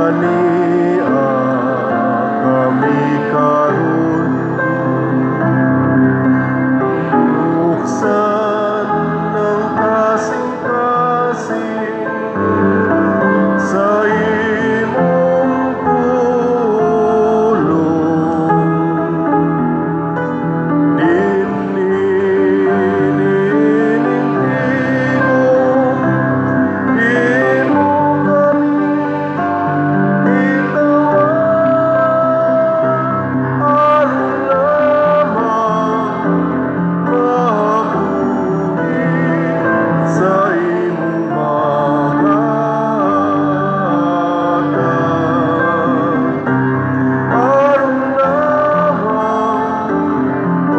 Kaniya kami karon. Buksan ng kasing-kasing sa imong pulong. Dinhi niining tingog, imo kami gitawag aron lamang mabuhi sa imong mga hatag. Aron lamang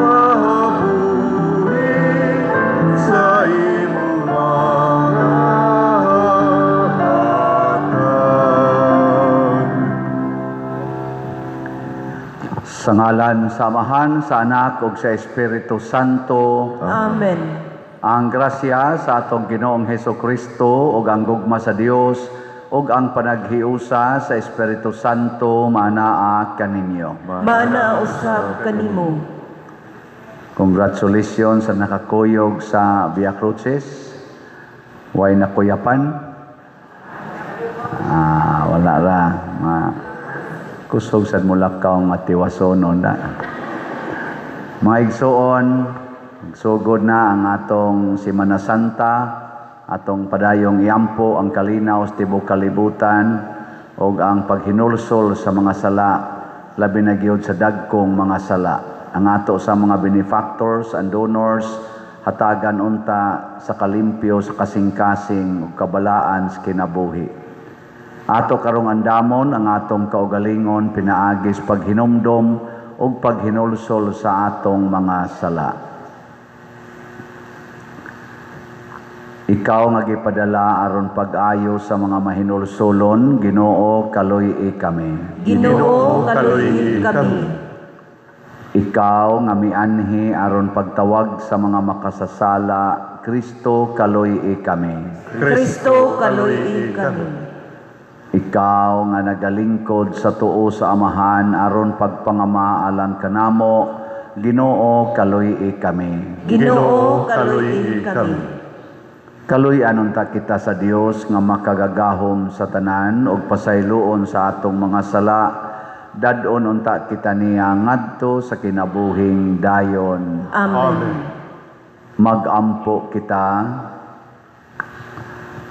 mabuhi sa imong mga hatag. Sa ngalan sa Amahan, sa Anak ug sa Espiritu Santo. Amen. Ang grasya sa atong Ginoong Heso Kristo ug ang gugma sa Dios ug ang panaghiusa sa Espiritu Santo maanaa kaninyo. Maanaa usab kanimo. Congratulations sa nakakuyog sa Via Crucis. Way nakuyapan? Ah, wala ra. Ma kusog sad mulakaw nga tiwason na. Mga igsuon, sugod na ang atong Semana Santa, atong padayong iampo ang kalinaw sa tibok kalibutan ug ang paghinulsol sa mga sala, labi na gyud sa dagkong mga sala. Ang ato sa mga benefactors and donors, hatagan unta sa kalimpyo sa kasing-kasing ug kabalaan sa kinabuhi. Ato karong andamon ang atong kaugalingon pinaagi sa paghinumdom ug paghinulsol sa atong mga sala. Ikaw nga gipadala aron pag-ayo sa mga mahinulsolon, Ginoo, kaluy-i kami. Ginoo, kaluy-i kami. Ikaw nga mianhi aron pagtawag sa mga makasasala, Kristo, kaluy-i kami. Kristo, kaluy-i kami. Ikaw nga nagalingkod sa tuo sa Amahan aron pagpangama alang kanamo, Ginoo, kaluy-i kami. Ginoo, kaluy-i kami. Kaluy-an unta kita sa Dios nga makagagahom sa tanan ug pasayloon sa atong mga sala. Dad-on unta kita niya ngadto sa kinabuhing dayon. Amen. Magampo kita.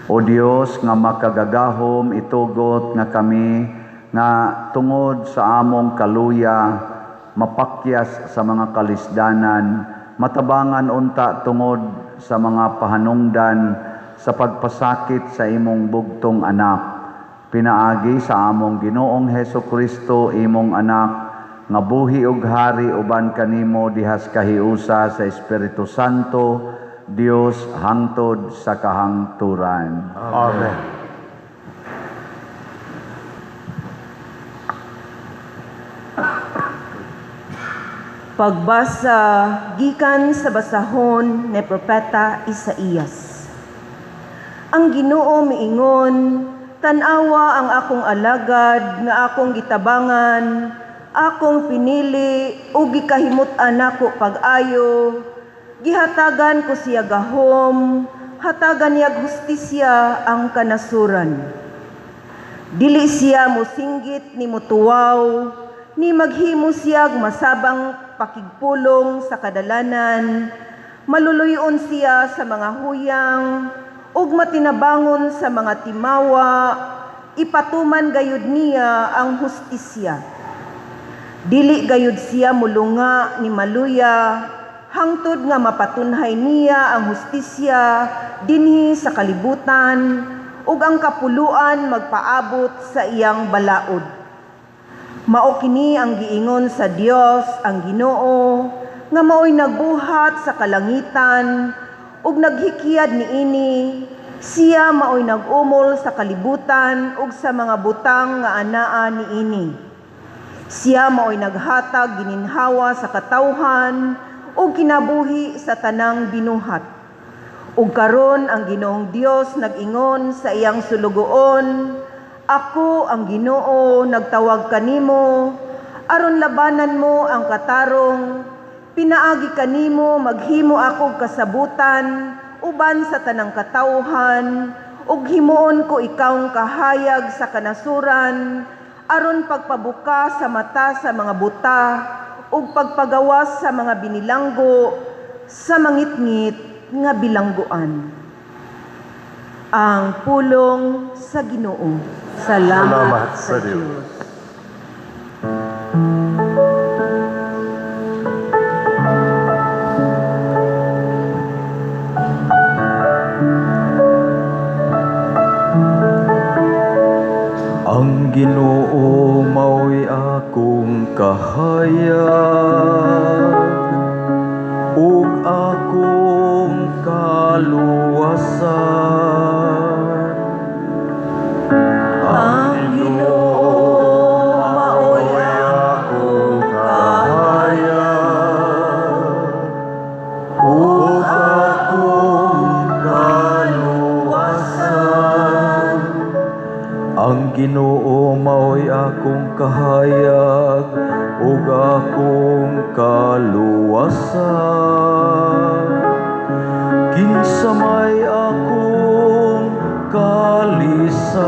O Dios nga makagagahom, itugot nga kami nga tungod sa among kaluya mapakyas sa mga kalisdanan, matabangan unta tungod sa mga pahanungdan sa pagpasakit sa imong bugtong anak. Pinaagi sa among Ginoong Heso Kristo, imong anak, nga buhi ug hari uban kanimo dihas kahiusa sa Espiritu Santo, Dios, hangtod sa kahangturan. Amen. Pagbasa gikan sa basahon ni Propeta Isaías. Ang Ginoo miingon, tan-awa ang akong alagad nga akong gitabangan, akong pinili ug gikahimut-an nako pag-ayo. Gihatagan ko siya gahom, hatagan niya hustisya ang kanasuran. Dili siya mosinggit ni motuwaw, ni maghimo siyag masabang pakigpulong sa kadalanan, maluluyon siya sa mga huyang, ug matinabangon sa mga timawa, ipatuman gayud niya ang hustisya. Dili gayud siya mulunga ni maluya, hangtod nga mapatunhay niya ang hustisya dinhi sa kalibutan, ug ang kapuluan magpaabot sa iyang balaod. Mao kini ang giingon sa Dios ang Ginoo, nga maoy nagbuhat sa kalangitan ug naghikyad niini, siya maoy nag-umol sa kalibutan ug sa mga butang nga anaa niini. Siya maoy naghatag gininhawa sa katawhan ug kinabuhi sa tanang binuhat. Ug karon ang Ginoong Dios nag-ingon sa iyang sulugoon, Ako ang Ginoo, nagtawag kanimo aron labanan mo ang katarong. Pinaagi kanimo maghimo ako kasabutan uban sa tanang katawhan, ug himuon ko ikaw kahayag sa kanasuran aron pagpabuka sa mata sa mga buta ug pagpagawas sa mga binilanggo sa mangitngit nga bilangguan. Ang pulong sa Ginoo. Salamat, Salamat sa sa Diyos. Diyos. Ang Ginoo mao'y akong kahayag ug akong kaluwasan. Ang Ginoo mao'y Akong kahayag ug akong kaluwasan. Ang Ginoo mao'y akong kahayag ug akong kaluwasan. Kinsa may akong kalisangan?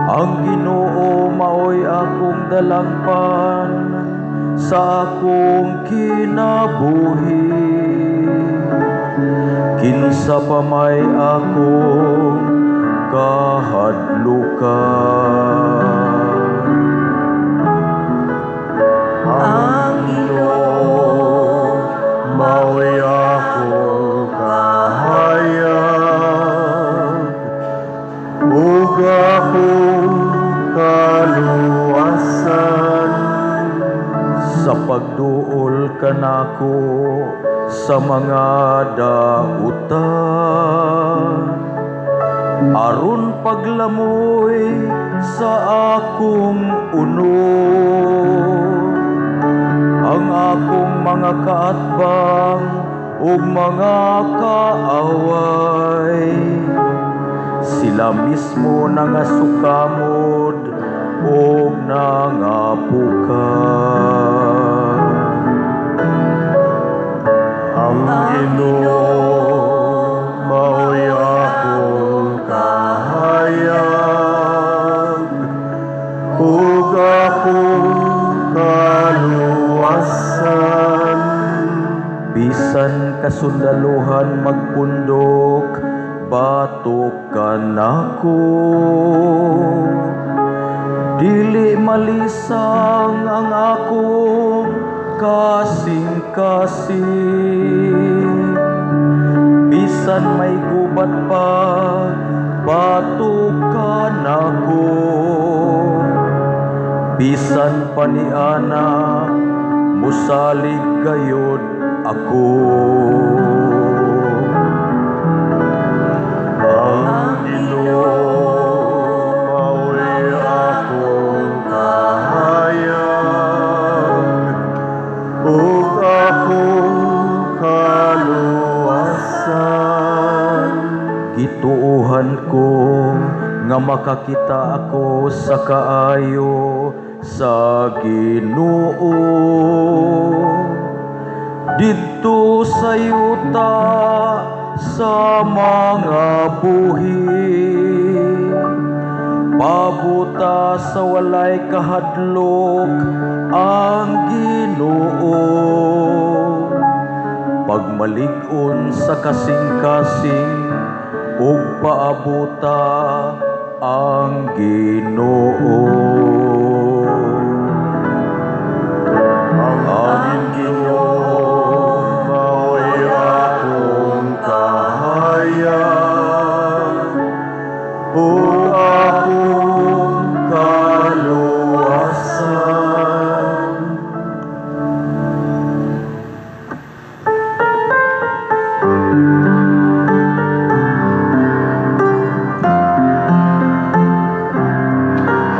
Ang Ginoo mao'y akong dalangpan sa akong kinabuhi. Kinsa pa may akong kahadlukan? Ang Ginoo Mao'y akong kahayag ug akong kaluwasan. Sa pagduol kanako sa mga dautan, aron paglamoy sa akong unod ang akong mga kaatbang ug mga kaaway. Sila mismo nangasukamod ug nangapukan. Ang Ginoo mao'y akong kahayag ug akong kaluwasan. Bisan kasundaluhan magpundok, batok kanako. Dili malisang ang akong kasing-kasing. Bisan may gubat pa, batok kanako. Bisan pa ni Ana, musalig gayod ako. Ang Ginoo mao'y akong kahayag ug akong kaluwasan. Gituohan ko nga makakita ako sa kaayo sa Ginoo didto sa yuta sa mga buhi. Pabuta sa walay kahadlok ang Ginoo. Pagmalig-on sa kasing-kasing ug paabuta ang Ginoo. Ang Ginoo mao'y akong kahayag ug akong kaluwasan.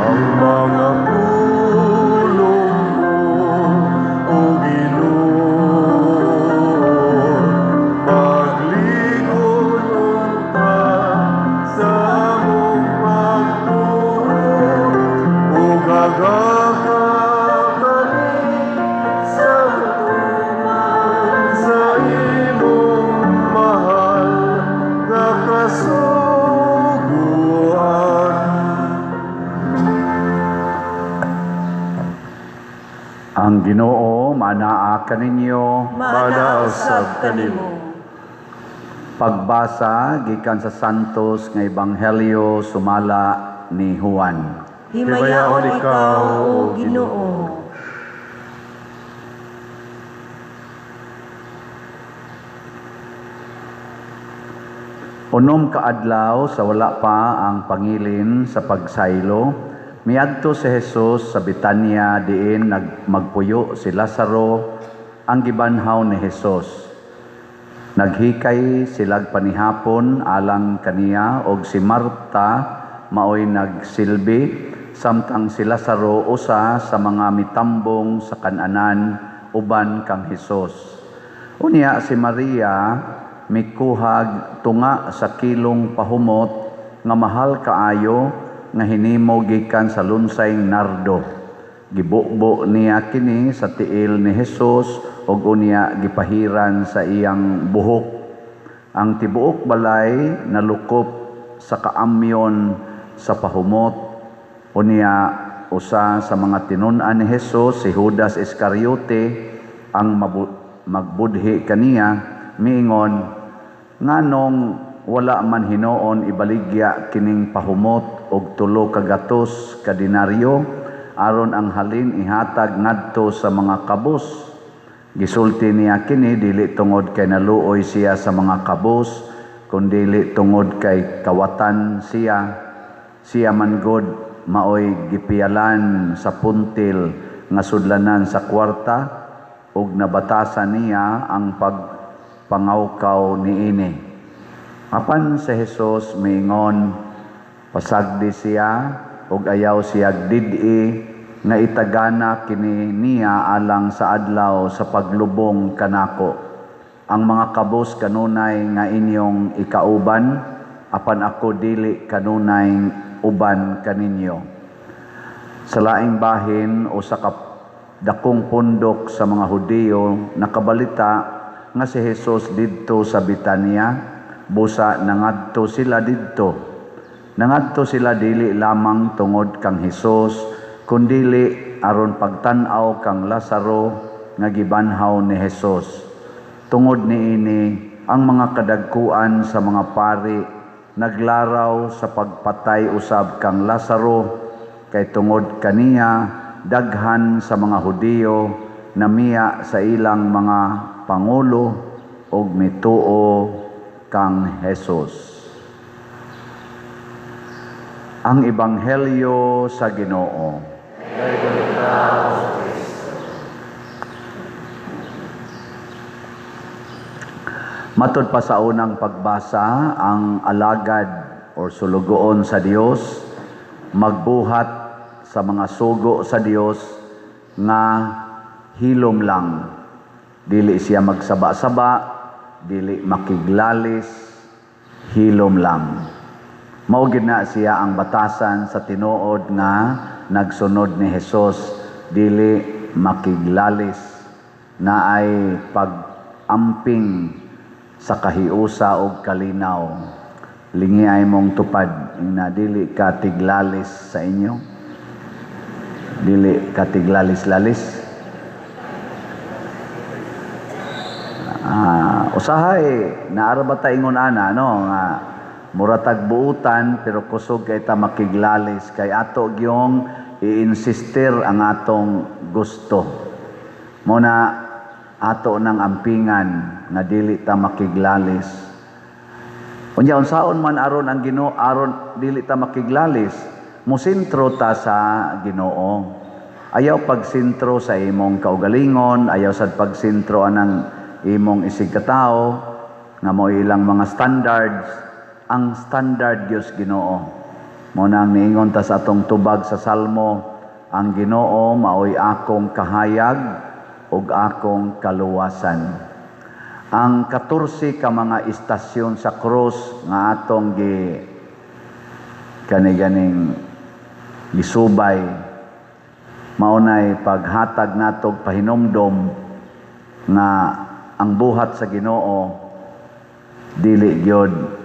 Ang mga pulong mo, O Ginoo, paglikod unta sa Ginoo, manaa kaninyo. Maanaa usab kanimo. Pagbasa gikan sa Santos nga Ebanghelyo sumala ni Juan. Himayaon ikaw, O Ginoo. Unom ka adlaw sa wala pa ang pangilin sa pagsaylo, miadto si Jesus sa Betanya diin nagmagpuyo si Lazaro ang gibanhaw ni Jesus. Naghikay silag panihapon alang kaniya og si Marta maoy nagsilbi samtang si Lazaro usa sa mga mitambong sa kananan uban kang Hesus. Unya si Maria mikuhag tunga sa kilong pahumot nga mahal kaayo nga hinimo gikan sa lunsay nardo. Gibubo niya kini sa tiil ni Hesus ug unya gipahiran sa iyang buhok. Ang tibuok balay nalukop sa kaamyon sa pahumot. Unya usa sa mga tinun-an ni Hesus, si Judas Iscariote, ang magbudhi kaniya, miingon, nganong wala man hinoon ibaligya kining pahumot og 300 ka denaryo aron ang halin ihatag ngadto sa mga kabus. Gisulti niya kini dili tungod kay naluoy siya sa mga kabus, kundili tungod kay kawatan siya. Siya man god maoy gipiyalan sa puntil nga sudlanan sa kwarta ug nabatasan niya ang pagpangawkaw niini. Apan si Jesus miingon, pasagdi siya ug ayaw siya did-i nga itagana kini niya alang sa adlaw sa paglubong kanako. Ang mga kabus kanunay nga inyong ikauban, apan ako dili kanunay uban kaninyo. Sa laing bahin o sa dakong pundok sa mga Hudiyo nakabalita nga si Jesus didto sa Betania, busa nangadto sila didto. Nangadto sila dili lamang tungod kang Hesus, kundili aron pagtan-aw kang Lazaro nga gibanhaw ni Hesus. Tungod niini ang mga kadagkuan sa mga pari naglaraw sa pagpatay usab kang Lazaro, kay tungod kaniya daghan sa mga Hudiyo namiya sa ilang mga pangulo og mituo kang Hesus. Ang Ebanghelyo sa Ginoo. Matod pa sa unang pagbasa, ang alagad or sulugoon sa Dios magbuhat sa mga sugo sa Dios nga hilom lang. Dili siya magsaba-saba, dili makiglalis, hilom lang. Mao gid na siya ang batasan sa tinuod nga nagsunod ni Hesus, dili makiglalis, na ay pag-amping sa kahiusa og kalinaw. Lingi ay mong tupad na dili ka tiglalis sa inyo, dili ka tiglalis-lalis. Usahay naara ba ta ingon ana, no, nga muratag buutan pero kusog kay ta makiglalis, kay ato gyong i-insister ang atong gusto. Muna ato nang ampingan nga dili ta makiglalis. Unya unsaon man aron ang Ginoo, aron dili ta makiglalis, mosentro ta sa Ginoo. Ayaw pagsentro sa imong kaugalingon, ayaw sad pagsentro anang imong isig katawo nga mo ilang mga standards. Ang standard Dios Ginoo. Mo nang niingon ta sa atong tubag sa Salmo, ang Ginoo maoy akong kahayag ug akong kaluwasan. Ang 14 ka mga istasyon sa krus nga atong gi kani-ganing gisubay, maunay paghatag natog pahinumdom nga ang buhat sa Ginoo dili gyud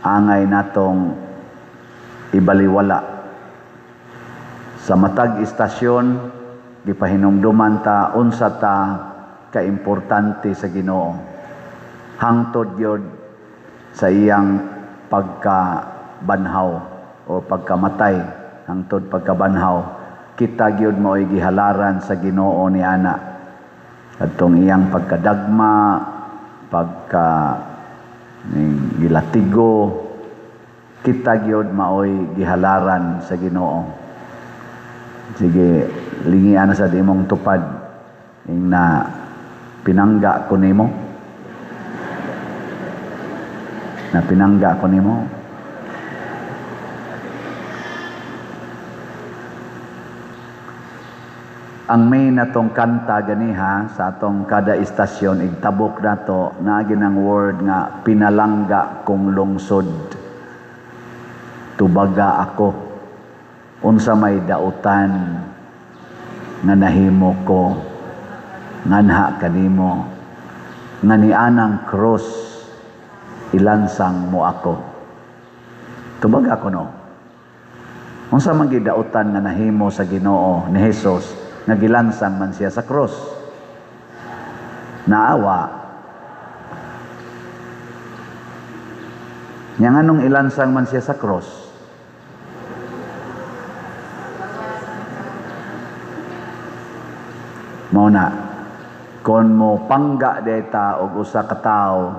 angay natong ibaliwala. Sa matag istasyon Gipahinumduman ta unsa ta kaimportante sa Ginoo. Hangtod gyud sa iyang pagkabanhaw o pagkamatay, hangtod pagkabanhaw, kita gyud mao'y gihalaran sa Ginoo ni ana. Kadtong iyang pagkadagma, pagka ning gilatigo, kita gyud maoy gihalaran sa Ginoo. Sige, lingian na sa imong tupad ing na pinangga ko nimo. Na pinangga ko nimo. Ang main natong kanta ganiha sa atong kada istasyon igtabok nato naagi ng word nga pinalangga kong lungsod. Tubaga ako unsa may dautan nga nahimo ko nganha kanimo nga nianang cross ilansang mo ako. Tubaga ako no. Unsa man gidautan nga nahimo sa Ginoo ni Hesus nga gilansang man siya sa cross? Naawa. Nya nganong ilansang man siya sa cross? Mao na, kon mo pangga deta og usa ka tawo,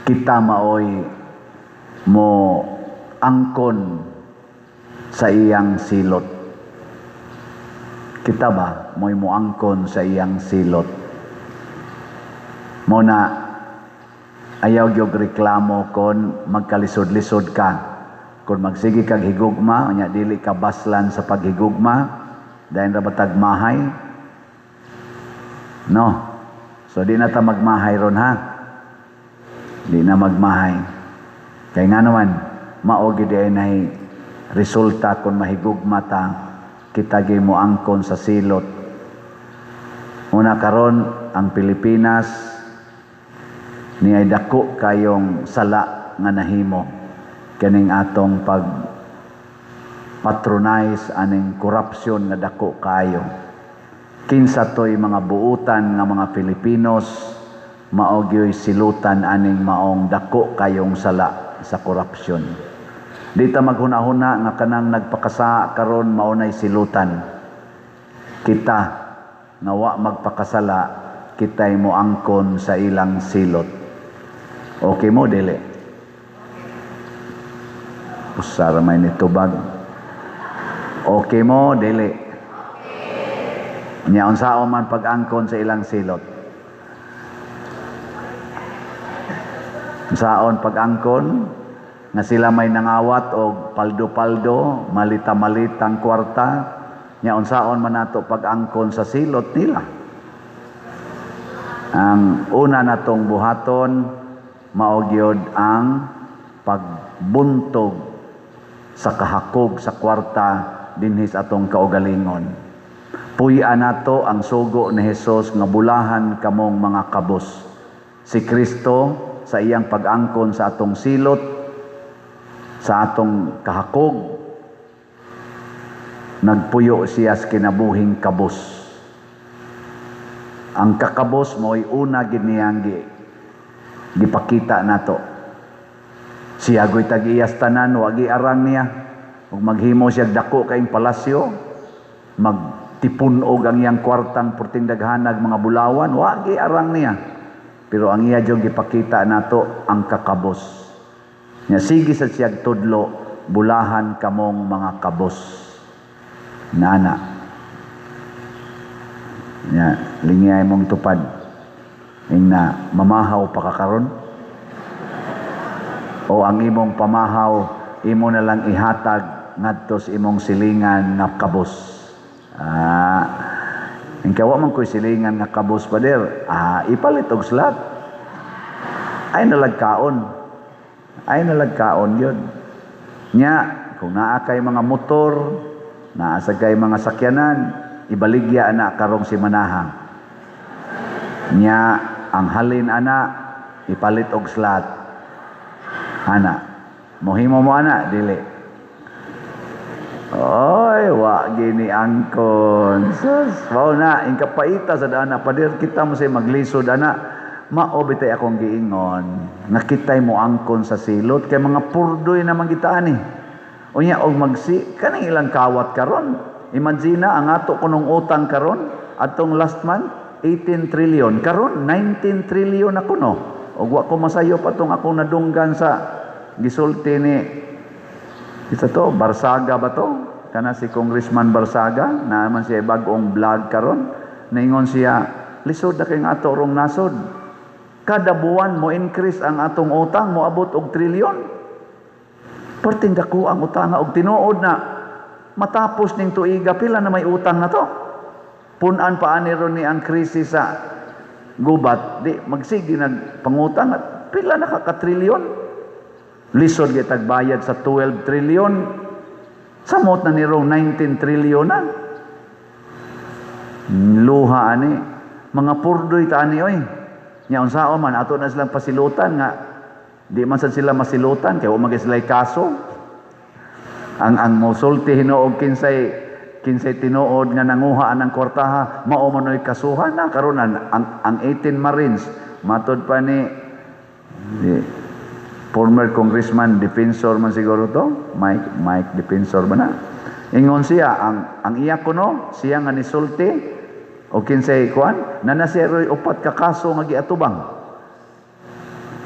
kita maoy mo angkon sa iyang silot. Kita ba mo'y moangkon sa iyang silot? Mao na, ayaw gyud reklamo kon magkalisod-lisod ka. Kon magsige kag higugma, unya dili ka baslan sa paghigugma, dayon ra batag mahay? No. So di na ta magmahay ron ha. Di na magmahay. Kay nga naman, mao gid ay nay resulta kon mahigugma ta, kita gyud moangkon sa silot. Una karon ang Pilipinas niay dako kayong sala nga nahimo kining atong pag patronize aning korupsyon nga dako kayo. Kinsa toy mga buutan nga mga Pilipinos mao gyoy silutan aning maong dako kayong sala sa korupsyon. Di ta maghuna-huna nga kanang nagpakasa karon mao nay silutan. Kita nga wa magpakasala, kitay moangkon sa ilang silot. Okay mo dili? Usara may nitubag. Okay mo dili? Nya unsaon man pag-angkon sa ilang silot? Unsaon pag-angkon nga sila may nangawat og paldo-paldo, malita-malitang kwarta, nya unsaon man nato pag-angkon sa silot nila? Ang una natong buhaton mao gyud ang pagbuntog sa kahakog sa kwarta dinhi sa atong kaugalingon. Puy-an nato ang sugo ni Hesus nga bulahan kamong mga kabos. Si Kristo sa iyang pag-angkon sa atong silot, sa atong kahakog, nagpuyo siya sa kinabuhing kabos. Ang kakabos mo'y una gid niyang gipakita nato. Siya go'y tag-iyas tanan, wa giarang niya. Ug maghimo siya dako kaayong palasyo, magtipun-og ang iyang kwartang purting daghanag mga bulawan, wa giarang niya. Pero ang iya jud gipakita nato ang kakabos. Nya sige sa siyag tudlo, bulahan kamong mga kabos. Nana. Nya lingiyay mong tupad. Ing na mamahaw pa ka karon? O ang imong pamahaw, imo na lang ihatag ngadto sa imong silingan nga kabos. Ing kawa man ko'y silingan nga kabos, pader, ipalit og slot. Ay nalagkaon. Ay nalagkaon yun. Nya, kung naa kay mga motor, naa sa kay mga sakyanan, ibaligya ana karong si Manaha. Nya, ang halin ana, ipalit og slot. Ana, mohimo mo ana, dili. Oy, wa gini angkon. Sus, mao na ingkapaita sa dana pader kita mo say maglisod ana. Mao bitay akong giingon nga kitay mo angkon sa silot kay mga purdoy naman kita ani. Unya og magsi kaning ilang kawat karon. Imagine ang ato kunong utang karon atong last month 18 trillion, karon 19 trillion na kuno. Og wa ko masayop atong akong nadunggan sa gisulti ni isa to, Barsaga ba to? Kana si Congressman Barsaga, naa man siya bag-ong vlog karon. Naingon siya, lisod na kayong ato rong nasod. Kada buwan mo increase ang atong utang, moabot og trilyon. Perting dako ang utanga og tinuod na matapos ning tuiga pila na may utang na to. Punan pa ani ron ni ang krisis sa gubat, di magsige nagpangutang at pila na ka trilyon. Lisod gyud tagbayad sa 12 trillion. Samot na ni rong 19 trillion na. Luha ani. Mga purdoy ta ani oy. Nya unsaon man ato na silang pasilutan nga di man sad sila masilutan kay wa man sila kaso. Ang mosulti hinuog kinsay kinsay tinuod nga nanguha anang kwartaha, mao man oy kasuhan na karon ang 18 Marines matod pa ni former congressman Defensor man siguro to, Mike Mike Defensor ba na? Ingon siya ang iya kuno siya nga nisulti o kinsay kuan na nasiya roy upat ka kaso nga giatubang.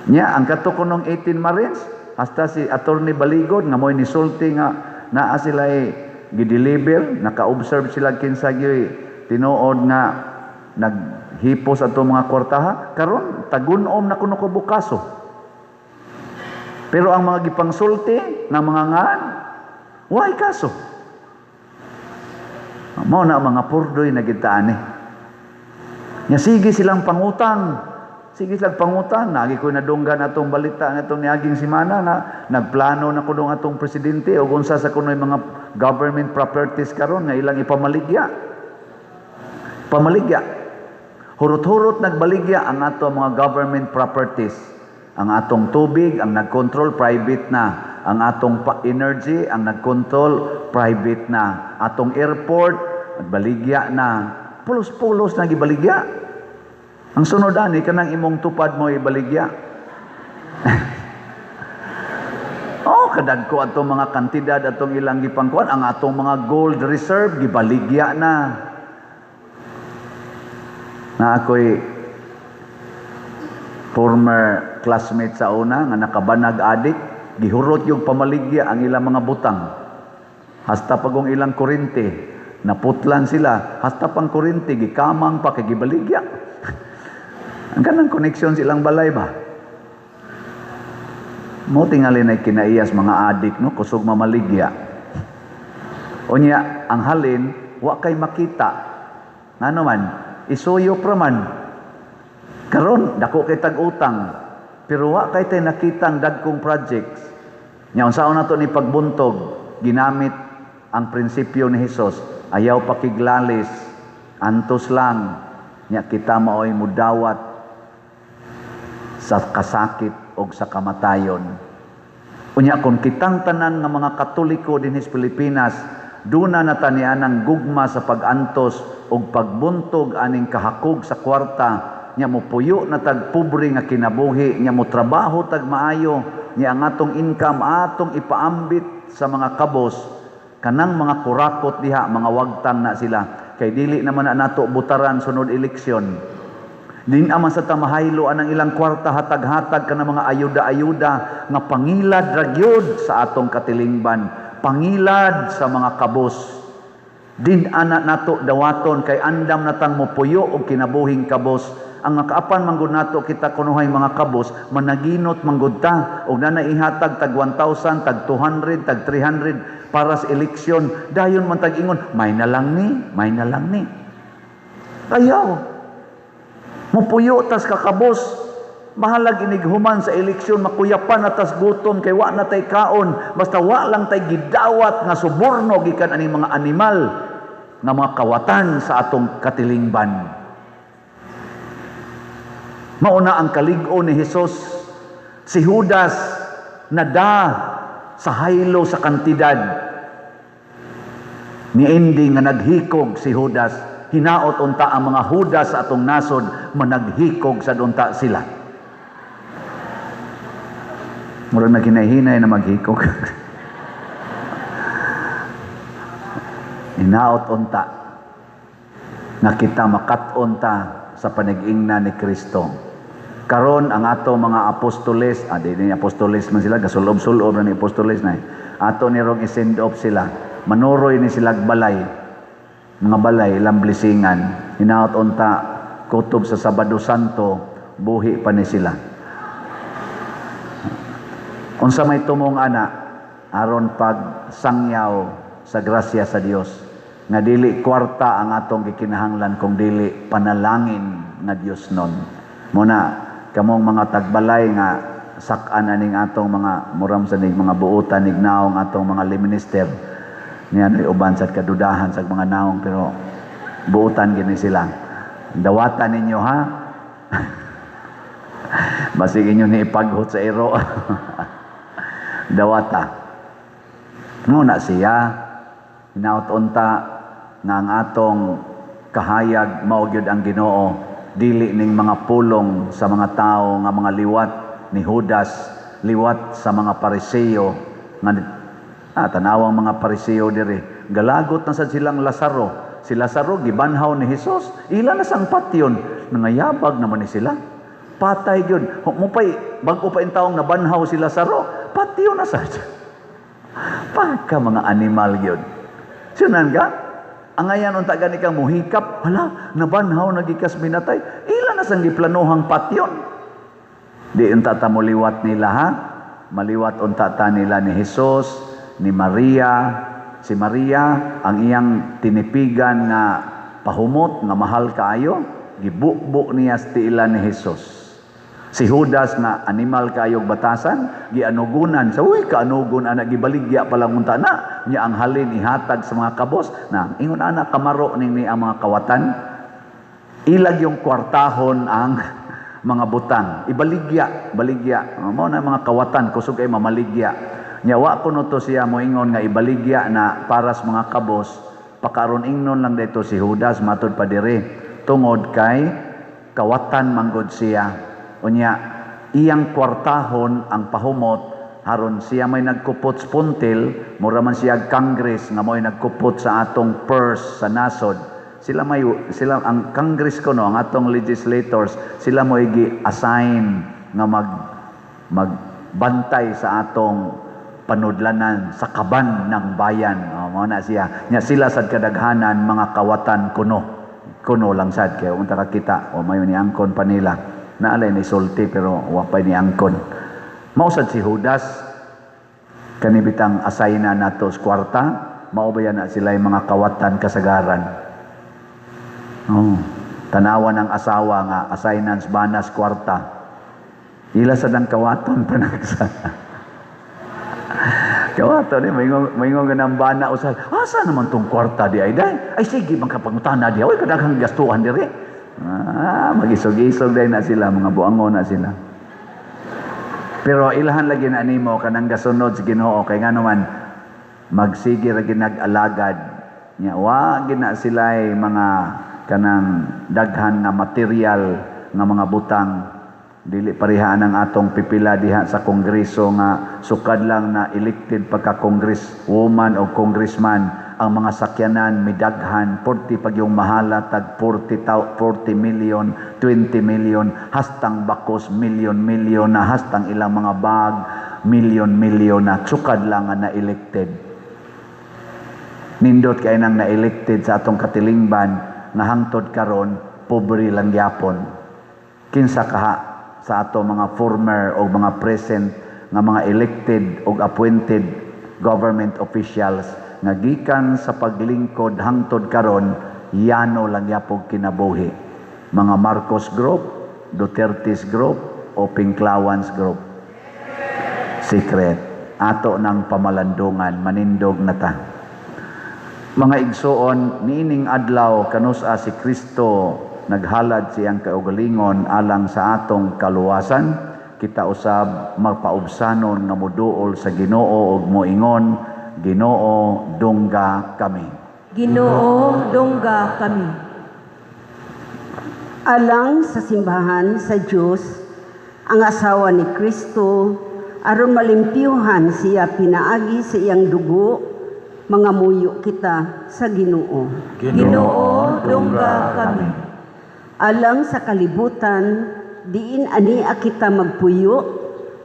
Nya ang kato kunong 18 Marines hasta si Attorney Baligod nga mo'y nisulti nga naa sila gideliver, naka-observe sila kinsa gyoy tinuod nga naghipos ato mga kwartaha. Karon tagunom na kuno ko bukaso. Pero ang mga gipangsulti nga mga ngan, way kaso. Mao na mga purdoy na gitaan eh. Nya sige silang pangutang. Sige silang pangutang. Nagi ko nadunggan atong balita nga atong niaging semana nga nagplano na kuno atong presidente og unsa sa kunoy mga government properties karon nga ilang ipamaligya. Pamaligya. Hurot-hurot nagbaligya ang ato mga government properties. Ang atong tubig, ang nagkontrol private na. Ang atong energy, ang nagkontrol private na. Atong airport, nagbaligya na. Pulos-pulos na gibaligya. Ang sunod ani kanang imong tupad mo ibaligya. Oh, kadagko atong mga kantidad atong ilang gipangkuan, ang atong mga gold reserve gibaligya na. Na ako'y former classmate sa una nga nakabanag adik, gihurot yung pamaligya ang ilang mga butang. Hasta pagong ilang kurente, naputlan sila, hasta pang kurente, gikamang pa kay gibaligya. Ang kanang connection silang balay ba? Mo tingali na kinaiyas mga adik no, kusog mamaligya. Unya, ang halin, wa kay makita. Ngano man, isuyo pra man. Karon dako kay tag-utang, pero wa kay tay nakitang dagkong projects. Nya unsaon nato ni pagbuntog, ginamit ang prinsipyo ni Hesus, ayaw pakiglalis, antos lang. Nya kita maoy mudawat sa kasakit og sa kamatayon. Unya kung kitang tanan nga mga Katoliko dinhi sa Pilipinas, duna na tanian ang gugma sa pag-antos og pagbuntog aning kahakog sa kwarta, nya mopuyo na tag pobre nga kinabuhi, nya mo trabaho tag maayo, nya ang atong income atong ipaambit sa mga kabos, kanang mga kurakot diha, mga wagtang na sila. Kay dili naman na nato butaran sunod eleksyon. Din aman sa tamahaylo anang ilang kwarta, hatag-hatag ka ng mga ayuda-ayuda nga pangilad ra gyud sa atong katilingban, pangilad sa mga kabos. Din ana nato dawaton kay andam natang mopuyo og kinabuhing kabos. Ang nakaapan manggod nato kita kunuhay mga kabos, managinot manggod ta og na ihatag tag 1,000, tag 200, tag 300 para sa eleksyon. Dayon man tag ingon, may na lang ni, may na lang ni. Ayaw. Mupuyo tas kakabos. Bahalag inighuman sa eleksyon, makuyapan na tas gutom kay wa na tay kaon, basta wa lang tay gidawat nga suborno gikan aning mga animal nga mga kawatan sa atong katilingban. Mauna ang kalig-on ni Hesus. Si Judas nada sa haylo sa kantidad. Niindi nga naghikog si Judas, hinaot unta ang mga Judas sa atong nasod managhikog sad unta sila. Murag naghinay-hinay na maghikog. Hinaot unta nga kita makat-on ta sa panag-ingna ni Kristo. Karon ang ato mga apostoles, di ni apostoles man sila, gasulob-sulob na ni apostoles na. Ato ni rong i-send off sila. Manuroy ni sila balay. Mga balay ilang blesingan. Hinaot unta kutob sa Sabado Santo, buhi pa ni sila. Unsa may tumong ana aron pag sangyaw sa grasya sa Dios nga dili kwarta ang atong gikinahanglan kung dili panalangin nga Dios nun. Muna kamong mga tagbalay nga sak-an aning atong mga muram sa ning mga buotan nig naong atong mga minister niya ni uban sa kadudahan sa mga naong, pero buotan gini sila. Dawatan ninyo ha. Basig inyo ni ipaghot sa iro. Dawata. Nguna siya, hinaot unta nga ang atong kahayag mao gyud ang Ginoo, dili ning mga pulong sa mga tao nga mga liwat ni Judas, liwat sa mga Pariseo nga tanawang mga Pariseo diri, galagot na sad silang Lazaro. Si Lazaro gibanhaw ni Hesus, ila na sang patyon, nangayabag naman ni sila. Patay gyud. Mupay bag-o pa intawong nabanhaw si Lazaro, patyon na sad. Pagka mga animal gyud. Sinan ka? Angayan unta gani kang muhikap, hala, nabanhaw nagikas minatay. Ila na sang giplanuhang patyon. Di unta ta moliwat nila ha. Maliwat unta ta nila ni Hesus, ni Maria. Si Maria ang iyang tinipigan nga pahumot nga mahal kaayo, gibukbuk niya sa tiila ni Hesus. Si Judas nga animal kaayog batasan, gianugunan sa uy kaanugon ana, gibaligya pa lang unta na nya ang halin ihatag sa mga kabos na ingon ana kamaro ning ni ang mga kawatan. Ilag yung kwartahon ang mga butang, ibaligya, baligya. Mao na mga kawatan kusog ay mamaligya. Nya wa kuno to siya moingon nga ibaligya na para sa mga kabos, pakaron ingnon lang dito si Judas matud pa diri tungod kay kawatan manggod siya. Unya iyang kwartahon ang pahumot haron siya may nagkupot sa puntil, mura man siya Congress nga mo'y nagkupot sa atong purse sa nasod. Sila may sila ang Congress kuno, ang atong legislators, sila mo'y gi-assign nga magbantay sa atong panudlanan sa kaban ng bayan. O, mao na siya. Nya sila sad kadaghanan mga kawatan kuno. Kuno lang sad kay unta ka kita o may ni angkon pa nila. Naalay ni sulti pero wa pa ni angkon. Mao sad si Judas kanibitang asay na nato sa kwarta, mao ba yan na sila yung mga kawatan kasagaran. Oh, tanawan ang asawa nga assignance banas kwarta. Ila sad ang kawaton panagsa. Kawaton ni maingon nga ng bana usay. Asa naman tong kwarta di ay day? Ay sige man kapangutana di. Oy kadaghang gastuhan diri. Magisog-isog day na sila, mga buangon na sila. Pero ilahan lagi na nimo kanang gasunod sa Ginoo kay ngano man magsige ra ginag-alagad nya wa gina sila'y mga kanang daghan nga material nga mga butang. Dili parehaan ang atong pipila diha sa kongreso nga sukad lang na elected pagka congresswoman o congressman, ang mga sakyanan midaghan, 40 pag yung mahala tag 40 million, 20 million, hastang bakos million million na, hastang ilang mga bag million million na, sukad lang nga na elected. Nindot kay nang na-elected sa atong katilingban nga hangtod karon pobre lang gyapon. Kinsa kaha sa ato mga former o mga present nga mga elected o appointed government officials nga gikan sa paglingkod hangtod karon yano lang yapog kinabuhi? Mga Marcos Group, Duterte's Group o Pinklawans Group? Secret. Ato ng pamalandungan, manindog na ta. Mga igsoon, niining adlaw kanus-a si Kristo naghalad siyang kaugalingon alang sa atong kaluwasan, kita usab magpaubsanon nga moduol sa Ginoo og moingon, Ginoo, dungga kami. Ginoo, dungga kami. Alang sa simbahan sa Dios, ang asawa ni Kristo, aron malimpyuhan siya pinaagi sa iyang dugo, mangamuyo kita sa Ginoo. Ginoo, dungga kami. Alang sa kalibutan, diin ania kita magpuyo,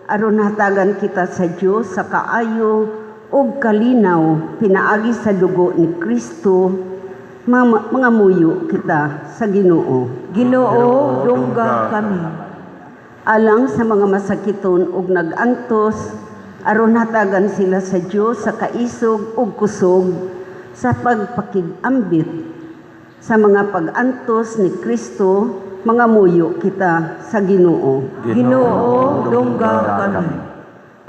aron hatagan kita sa Dios sa kaayo ug kalinaw pinaagi sa dugo ni Kristo, mangamuyo kita sa Ginoo. Ginoo, dungga kami. Alang sa mga masakiton ug nag-antos, aron hatagan sila sa Dios sa kaisog ug kusog sa pagpakig-ambit sa mga pag-antos ni Kristo, mangamuyo kita sa Ginoo. Ginoo, dungga kami.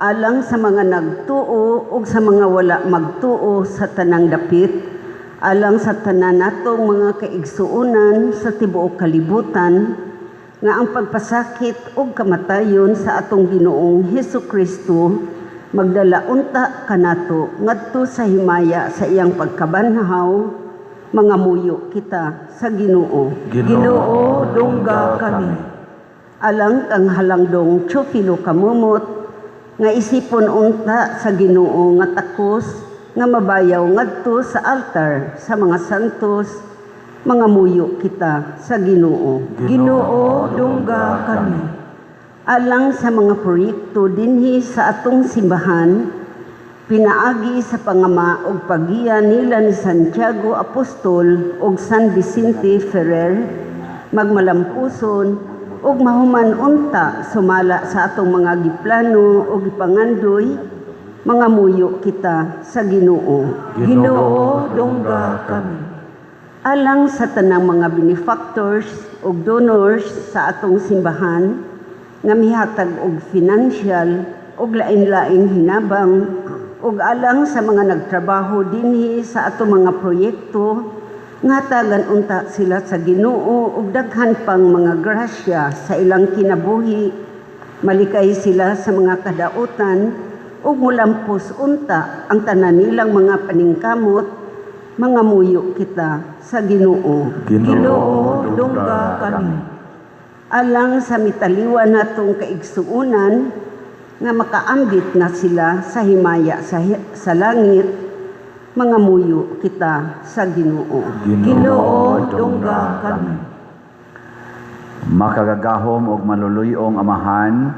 Alang sa mga nagtuo ug sa mga wala magtuo sa tanang dapit, alang sa tanan natong mga kaigsuonan sa tibuok kalibutan, nga ang pagpasakit ug kamatayon sa atong Ginoong Hesus Kristo magdala unta kanato ngadto sa himaya sa iyang pagkabanhaw, mangamuyo kita sa Ginoo. Ginoo, dungga kami. Alang kang Halangdong Teofilo Camomot nga isipon unta sa Ginoo nga takos nga mabayaw ngadto sa altar sa mga santos, mangamuyo kita sa Ginoo. Ginoo, dungga kami. Alang sa mga proyekto dinhi sa atong simbahan, pinaagi sa pangama ug paggiya nila ni Santiago Apostol ug San Vicente Ferrer, magmalampuson ug mahuman unta sumala sa atong mga giplano ug gipangandoy, mangamuyo kita sa Ginoo. Ginoo, dungga kami. Alang sa tanang mga benefactors ug donors sa atong simbahan nga mihatag og financial ug lain-laing hinabang, ug alang sa mga nagtrabaho dinhi sa atong mga proyekto, nga hatagan unta sila sa Ginoo ug daghan pang mga grasya sa ilang kinabuhi, malikay sila sa mga kadautan ug mulampos unta ang tanan nilang mga paningkamot, mangamuyo kita sa Ginoo. Ginoo, dungga kami. Alang sa mitaliwan natong kaigsuonan nga makaambit na sila sa himaya sa langit, mangamuyo kita sa Ginoo. Ginoo, dungga kami. Makagagahom ug maluluyong Amahan,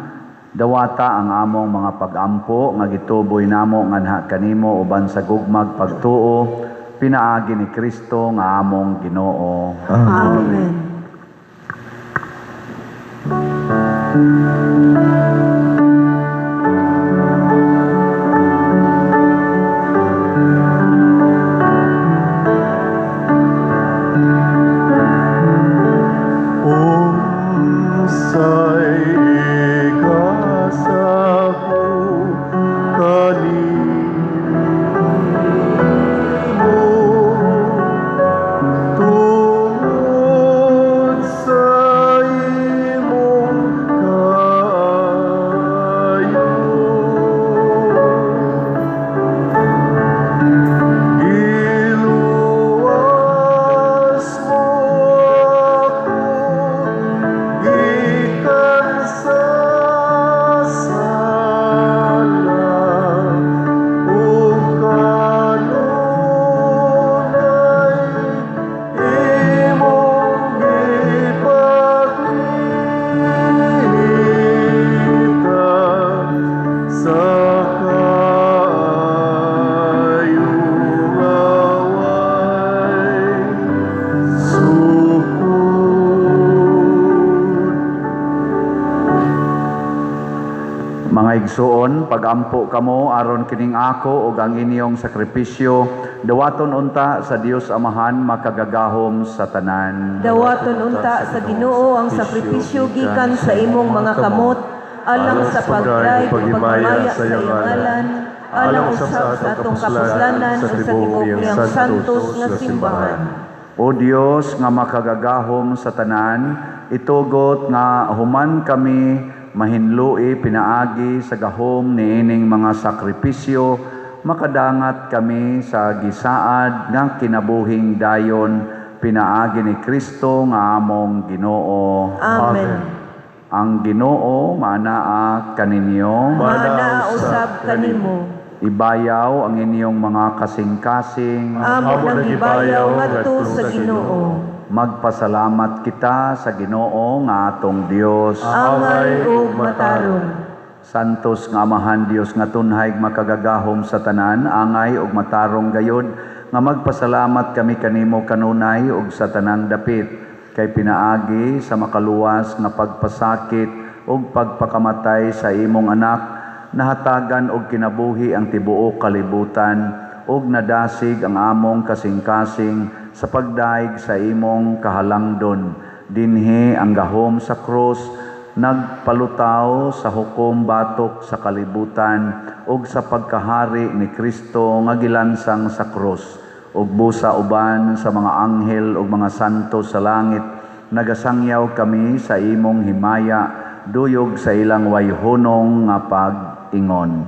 dawata ang among mga pagampo nga gituboy namo nganha kanimo uban sa gugmag pagtuo pinaagi ni Kristo nga among Ginoo. Amen. Unsay ikasako kanimo tungod sa imong kaayo? Giluwas mo ako gikan sa sala ug kanunay imong gipakita sa kaayo nga way sukod. Mga igsuon, pagampo kamo aron kining ako ug ang inyong sakripisyo dawaton unta sa Dios Amahan makagagahom sa tanan. Dawaton unta sa Ginoo ang sakripisyo gikan sa imong mga kamot, alang sa pagdayeg ug paghimaya sa iyang ngalan, alang usab sa atong kapuslanan ug sa tibuok niyang santos nga simbahan. O Dios nga makagagahom sa tanan, itugot nga human kami mahinlui pinaagi sa gahom niining mga sakripisyo, Makadangat kami sa gisaad nga kinabuhing dayon pinaagi ni Kristo nga among Ginoo. Amen. Ang Ginoo maanaa kaninyo. Maanaa usab kanimo. Ibayaw ang inyong mga kasing-kasing. Amo nang gibayaw ngadto sa Ginoo. Magpasalamat kita sa Ginoo nga atong Dios. Angay ug matarong. Santos nga Amahan Dios nga tunhay makagagahom sa tanan, angay ug matarong gayod nga magpasalamat kami kanimo kanunay ug sa tanang dapit kay pinaagi sa makaluwas nga pagpasakit ug pagpakamatay sa imong anak, nahatagan og kinabuhi ang tibuok kalibutan ug nadasig ang among kasing-kasing sa pagdaig sa imong kahalangdon. Dinhi ang gahom sa krus nagpalutaw sa hukom batok sa kalibutan ug sa pagkahari ni Kristo nga gilansang sa krus, ug busa uban sa mga anghel ug mga santo sa langit, nagasangyaw kami sa imong himaya duyog sa ilang wayhunong nga pag-ingon.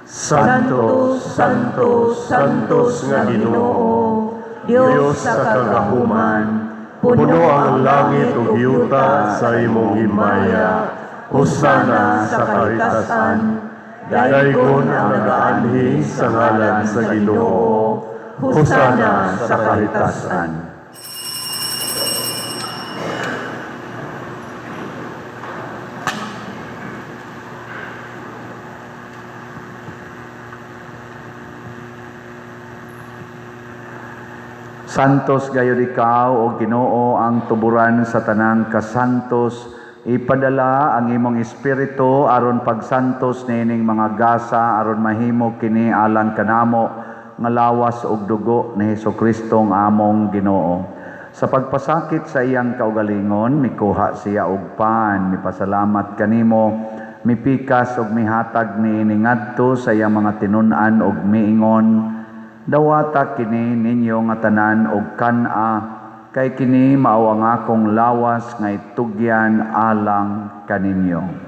Santo, Santo, Santos nga Ginoo, Dios sa kagahuman, puno ang langit ug yuta sa imong himaya. Hosana sa kahitasan. Daygon ang nagaanhi sa ngalan sa Ginoo. Hosana sa kahitasan. Santos gayud ikaw, o Ginoo, ang tuburan sa tanang kasantos. Ipadala ang imong espiritu aron pagsantos niining mga gasa aron mahimo kini alang kanamo nga lawas ug dugo ni Hesukristo ang among Ginoo. Sa pagpasakit sa iyang kaugalingon, mikuha siya og pan, mipasalamat kanimo, mipikas ug mihatag niini ngadto sa iyang mga tinun-an ug miingon: "Dawata kini ninyo nga tanan og kan-a, kay kini mao ang akong lawas nga itugyan alang kaninyo."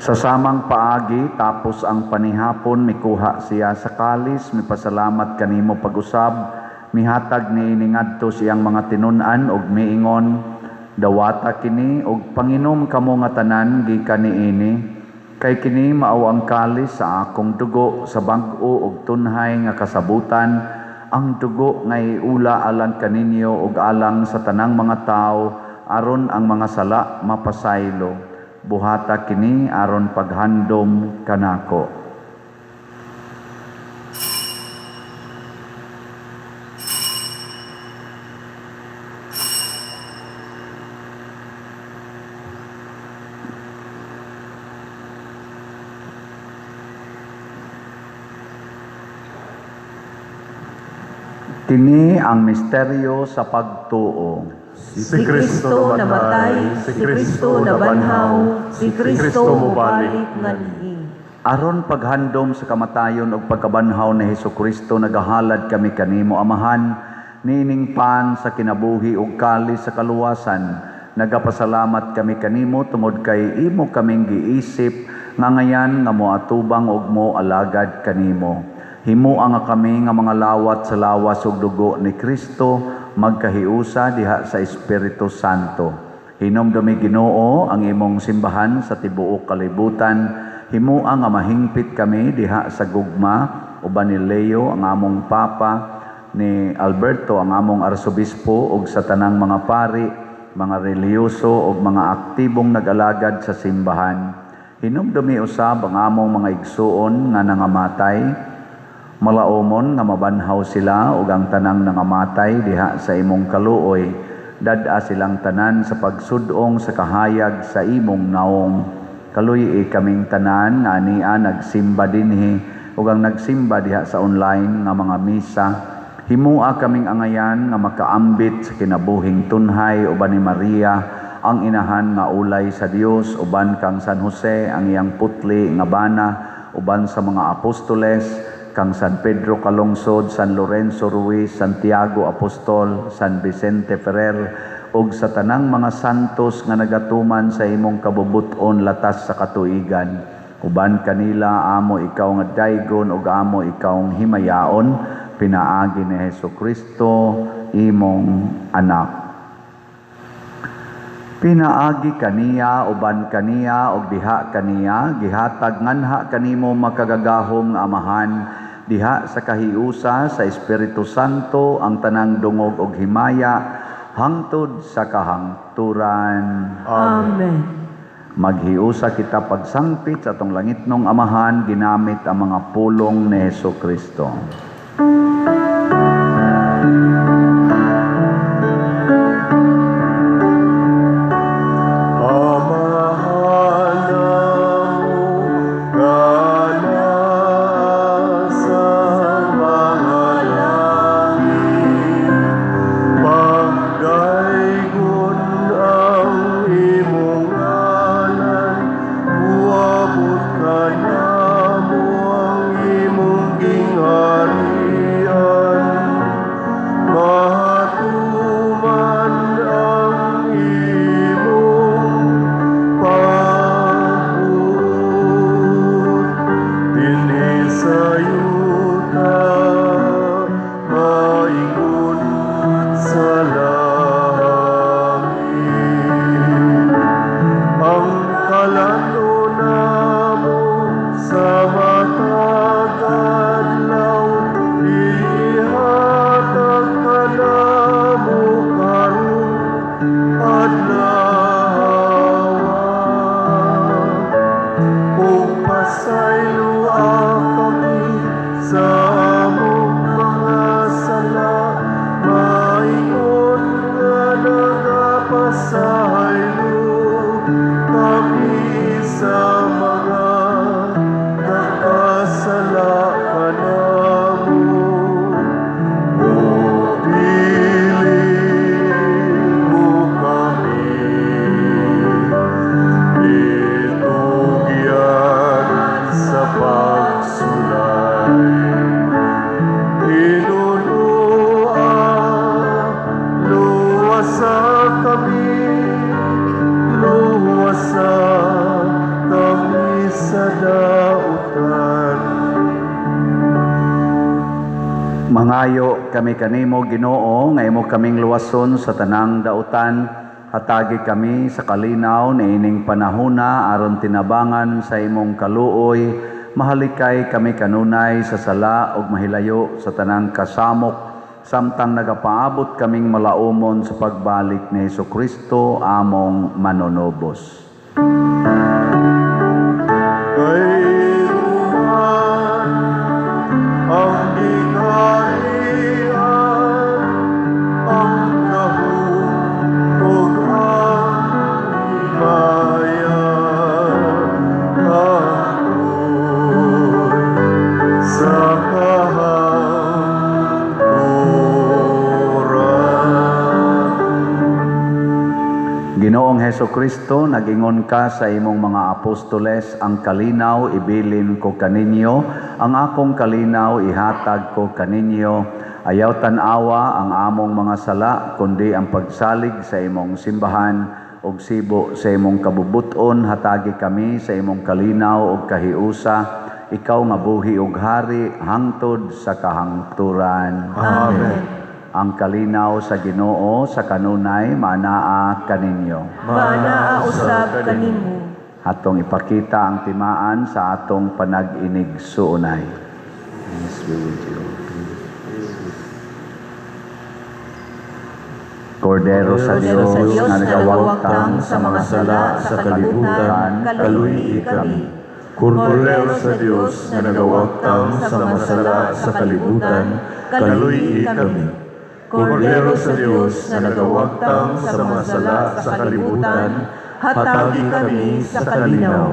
Sa samang paagi, tapos ang panihapon, mikuha siya sa kalis, mipasalamat kanimo pag-usab, mihatag niini ngadto siyang mga tinun-an ug miingon: "Dawata kini ug panginom kamo nga tanan gikan niini, kay kini mao ang kalis sa akong dugo sa bag-o ug tunhay nga kasabutan, ang dugo nga iula alang kaninyo ug alang sa tanang mga tawo aron ang mga sala mapasaylo. Buhata kini aron paghandom kanako." Kini ang misteryo sa pagtuo. Si Kristo namatay, si Kristo nabanhaw, si Kristo mobalik nganhi. Aron paghandom sa kamatayon ug pagkabanhaw ni Hesukristo, nagahalad kami kanimo, Amahan, niining pan sa kinabuhi ug kalis sa kaluwasan. Nagapasalamat kami kanimo tungod kay imo kaming giisip nga ngayan nga moatubang ug moalagad kanimo. Himoa nga kami nga mga lawat sa lawas ug dugo ni Kristo magkahiusa diha sa Espiritu Santo. Hinumdumi, Ginoo, ang imong simbahan sa tibuok kalibutan. Himoa nga mahingpit kami diha sa gugma uban ni Leo ang among Papa, ni Alberto ang among Arsobispo ug sa tanang mga pari, mga relihiyoso ug mga aktibong nag-alagad sa simbahan. Hinumdumi usab ang among mga igsuon nga nangamatay, malaomon nga mabanhaw sila ug ang tanang nangamatay diha sa imong kaluoy. Dad-a silang tanan sa pagsud-ong sa kahayag sa imong naong. Kaluy-i kaming tanan nga ania nagsimba dinhi ug ang nagsimba diha sa online nga mga misa. Himua kaming angayan nga makaambit sa kinabuhing tunhay uban ni Maria, ang inahan nga ulay sa Dios, uban kang San Jose ang iyang putli nga bana, uban sa mga apostoles, kang San Pedro Calungsod, San Lorenzo Ruiz, Santiago Apostol, San Vicente Ferrer, ug sa tanang mga santos nga nagatuman sa imong kabubut-on latas sa katuigan. Uban kanila amo ikaw nga daygon ug amo ikaw himayaon, pinaagi ni Hesus Kristo imong anak. Pinaagi kaniya, uban kaniya, ug diha kaniya, gihatag nganha kanimo makagagahom nga Amahan, diha sa kahiusa sa Espiritu Santo ang tanang dungog ug himaya hangtod sa kahangturan. Amen. Maghiusa kita pagsangpit sa atong langitnong Amahan ginamit ang mga pulong ni Hesus Kristo. Amahan namo nga naa sa mga langit, pagdaygon ang imong ngalan, muabot kanamo ang imong gingharian. Matuman ang imong pagbuot dinhi sa yuta, maingon sa langit. Ang kalan-on namo sa matag adlaw, ihatag kanamo karong adlaw. Ug pasayloa kami sa among mga sala, maingon nga nagapasaylo kami sa mga nakasala kanamo. Ug dili mo kami itugyan sa pagsulay. Tinuloa, luwasa kami, luwasa kami sa dautan. Mangayo kami kanimo, Ginoo, nga imo kaming luwason sa tanang dautan. Hatagi kami sa kalinaw niining panahona aron tinabangan sa imong kaluoy, mahalikay kami kanunay sa sala ug mahilayo sa tanang kasamok, samtang nagapaabot kaming malaumon sa pagbalik ni Hesus Kristo among manunubos. Kay man ang gingharian, ang gahom ug ang himaya hangtod sa kahangturan. Ginoong Heso Kristo, nagingon ka sa imong mga apostoles, "Ang kalinaw ibilin ko kaninyo, ang akong kalinaw ihatag ko kaninyo. Ayaw tan-awa ang among mga sala, kundi ang pagsalig sa imong simbahan, ug sibo sa imong kabubuton, hatagi kami sa imong kalinaw ug kahiusa, ikaw nga buhi ug hari hangtod sa kahangturan." Amen. Ang kalinaw sa Ginoo sa kanunay maanaa kaninyo. Maanaa usab kanimo. Atong ipakita ang timaan sa atong panag-inigsuonay. Peace be with you. Kordero sa Kordero Dios sa Dios nga nga nagawagtang nagawagtang sa mga sala sa kalibutan, kaluy-i kami. Kordero sa Dios nga nagawagtang sa mga sala sa kalibutan, kaluy-i kami. Kordero sa Dios nga nagawagtang sa mga sala sa kalibutan, hatagi kami sa kalinaw.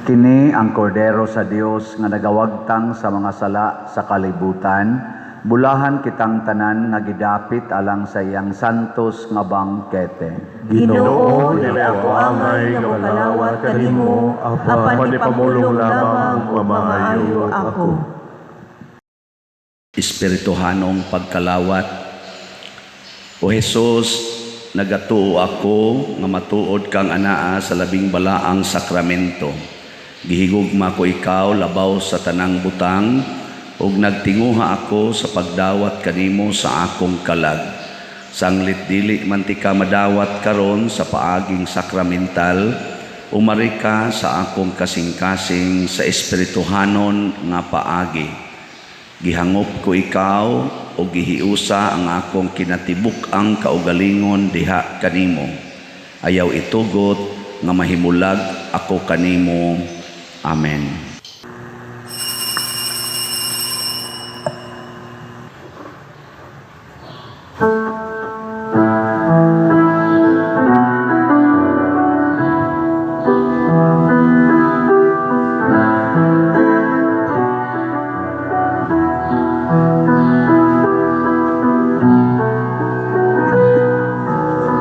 Kini ang kordero sa Dios nga nagawagtang sa mga sala sa kalibutan. Bulahan kitang tanan nga gidapit alang sa iyang santos nga bangkete. Ginoo, dili ako angay nga mokalawat kanimo, apan ipamulong lamang ug mamaayo ako. Espirituhanong pagkalawat. O Hesus, nagatuo ako nga matuod kang anaa sa labing balaang sakramento. Gihigugma ko ikaw labaw sa tanang butang ug nagtinguha ako sa pagdawat kanimo sa akong kalag. Sanglit dili man tika madawat karon sa paaging sakramental, umari ka sa akong kasing-kasing sa espirituhanon nga paagi. Gihangop ko ikaw o gihiusa ang akong kinatibuk-ang kaugalingon diha kanimo. Ayaw itugot nga mahimulag ako kanimo. Amen.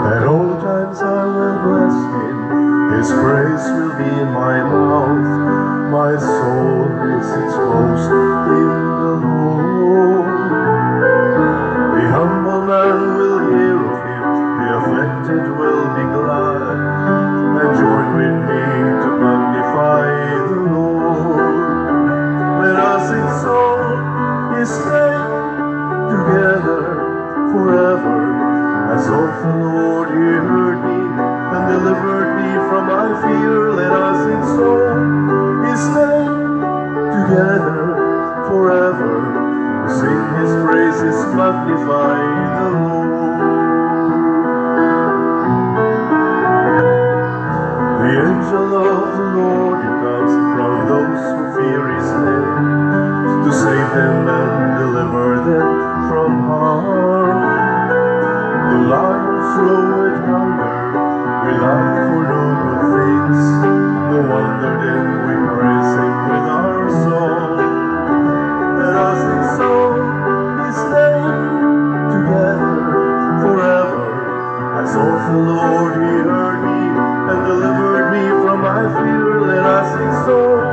At all times I will bless him, his praise will be in my mouth. My soul makes its boast in the Lord. The humble man will hear of him, the afflicted will be glad, and join with me to magnify the Lord. Let us exalt his name together forever. As of the Lord he heard me and delivered me from my fear. Let us exalt his name together forever. Sing his praises, magnify the Lord. The angel of the Lord comes from those who fear his name, to save them and deliver them from harm. The lions roar with hunger, we lack for no good things. No wonder then we praise him with our song. Let us exalt his name together forever. As of the Lord he heard me and delivered me from my fear. Let us exalt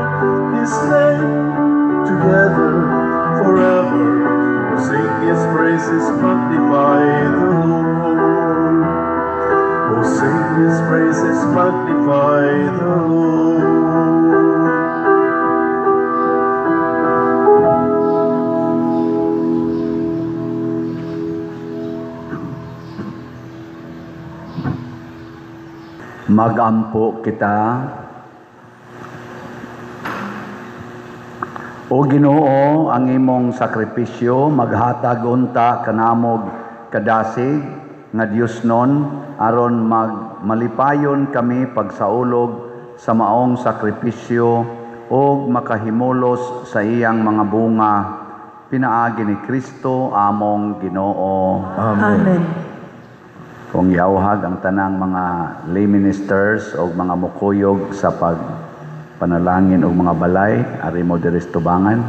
his name together forever. Sing his praises, magnify the Lord. Oh, sing his praises, magnify the Lord. Magampo kita. O Ginoo, ang imong sakripisyo maghatag unta kanamog kadasig nga Dios non aron magmalipayon kami pagsaulog sa maong sakripisyo ug makahimulos sa iyang mga bunga pinaagi ni Kristo among Ginoo. Amen. Kung yauhag ang tanang mga lay ministers o mga mukuyog sa pagpanalangin o mga balay, ari mo diri sa tubangan.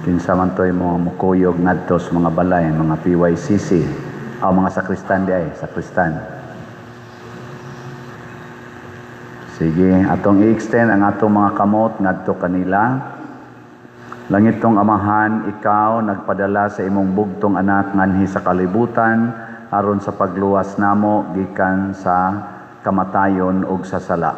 Kinsa man to'y mga mukuyog ngadto sa mga balay, mga PYCC, o mga sakristan di ay, sakristan. Sige, atong i-extend ang atong mga kamot ngadto kanila. Langitong Amahan, ikaw nagpadala sa imong bugtong anak nganhi sa kalibutan aron sa pagluwas namo gikan sa kamatayon ug sa sala.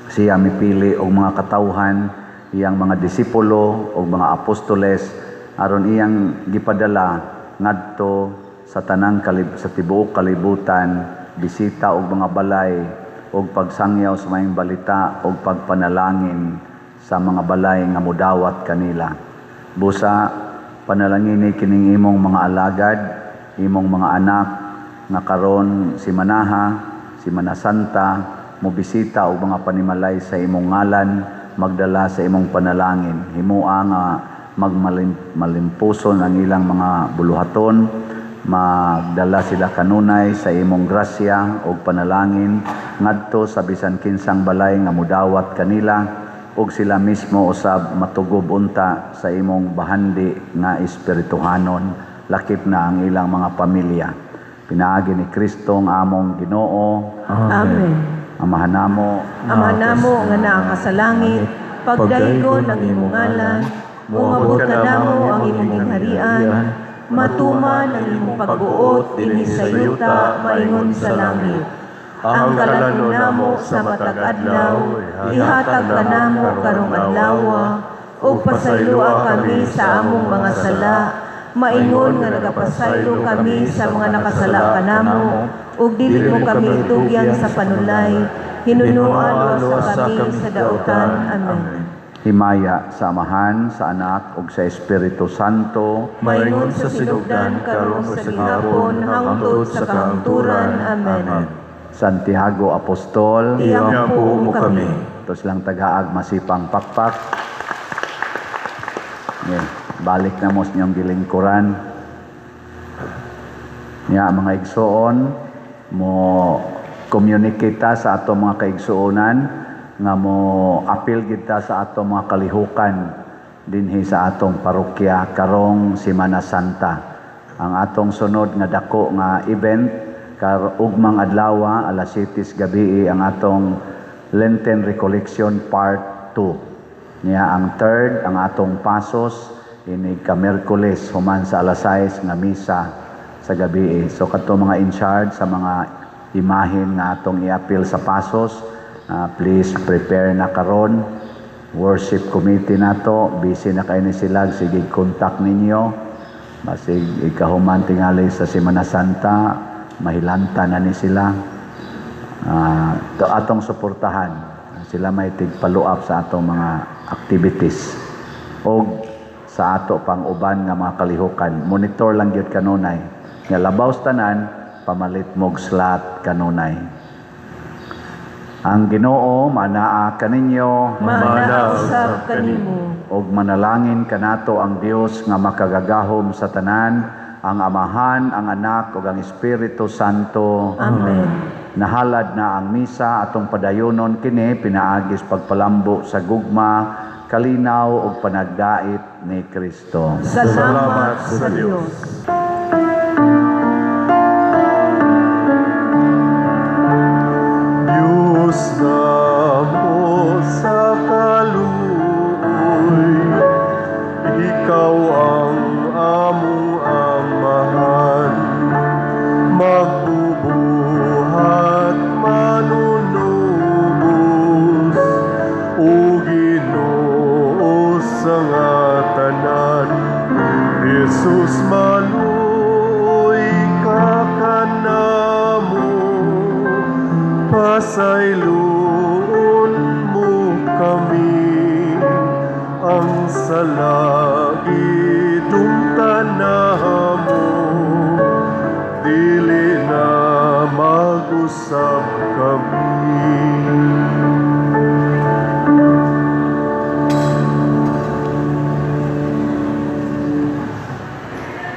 Siya mipili og mga katawhan, iyang mga disipulo ug mga apostoles aron iyang gipadala ngadto sa tanang sa tibuok kalibutan, bisita og mga balay ug pagsangyaw sa maayong balita ug pagpanalangin sa mga balay nga mudawat kanila. Busa panalangini kining imong mga alagad, imong mga anak nga karon si Manaha, si Manasanta, mobisita og mga panimalay sa imong ngalan, magdala sa imong panalangin. Himua nga magmalimpuson ang ilang mga buluhaton, magdala sila kanunay sa imong grasya ug panalangin ngadto sa bisan kinsang balay nga mudawat kanila ug sila mismo usab matugob unta sa imong bahandi nga espirituhanon, lakip na ang ilang mga pamilya. Pinaagi ni Kristo ang among Ginoo. Amen. Amahan namo, Ama namo nga naa ka sa langit, pagdaygon ang imong ngalan, moabot kanamo ang imong gingharian, matuman ang imong pagbuot dinhi sa yuta maingon sa langit. Ang kalanon namo sa matag adlaw, ihatag kanamo karong adlawa, ug pasayloa kami sa among mga sala, maingon nga nagapasaylo kami sa mga nakasala kanamo, ug dili mo kami itugyan sa panulay, hinunoan luwasa kami sa dautan. Amen. Himaya sa Amahan, sa Anak ug sa Espiritu Santo. Maingon sa sinugdan, karon sa gihapon, hangtod sa kahangturan. Amen. Santiago Apostol, Iampo mo kami. Ito silang tagaag masipang pakpak. Yeah, balik na mo sa inyong gilingkuran. Ya, mga igsoon, mo communicate ta sa ato mga kaigsuonan nga mo apil kita sa ato mga kalihukan dinhi sa atong parokya karong Semana Santa. Ang atong sunod nga dako nga event kar ugmang adlaw, alas 7 gabi, ang atong Lenten Recollection Part 2. Niya ang third, ang atong Pasos inig ka Miyerkules human sa alas 6 nga misa sa gabi. So kato mga in charge sa mga imahen nga atong iapil sa Pasos, please prepare na karon. Worship committee nato, busy na kayo ni sila, sige, contact ninyo. Basig ikahuman tingali sa Semana Santa, mahilanta na ni sila. To atong suportahan. Sila may tigpaluap sa atong mga activities. Og sa ato pang uban nga mga kalihukan, monitor lang gyud kanunay. Nga labaw sa tanan, pamalit mog slot kanunay. Ang Ginoo manaa kaninyo. Maanaa usab kanimo. Ug manalangin kanato ang Dios nga makagagahom sa tanan, ang Amahan, ang Anak ug ang Espiritu Santo. Amen. Nahalad na ang misa, atong padayonon kini pinaagis pagpalambo sa gugma, kalinaw ug panagdait ni Kristo. Salamat sa Dios. Diyos namo sa kaluoy, ikaw ang among Amahan, magbubuhat manunubos, o Ginoo sa nga tanan, Jesus maluoy.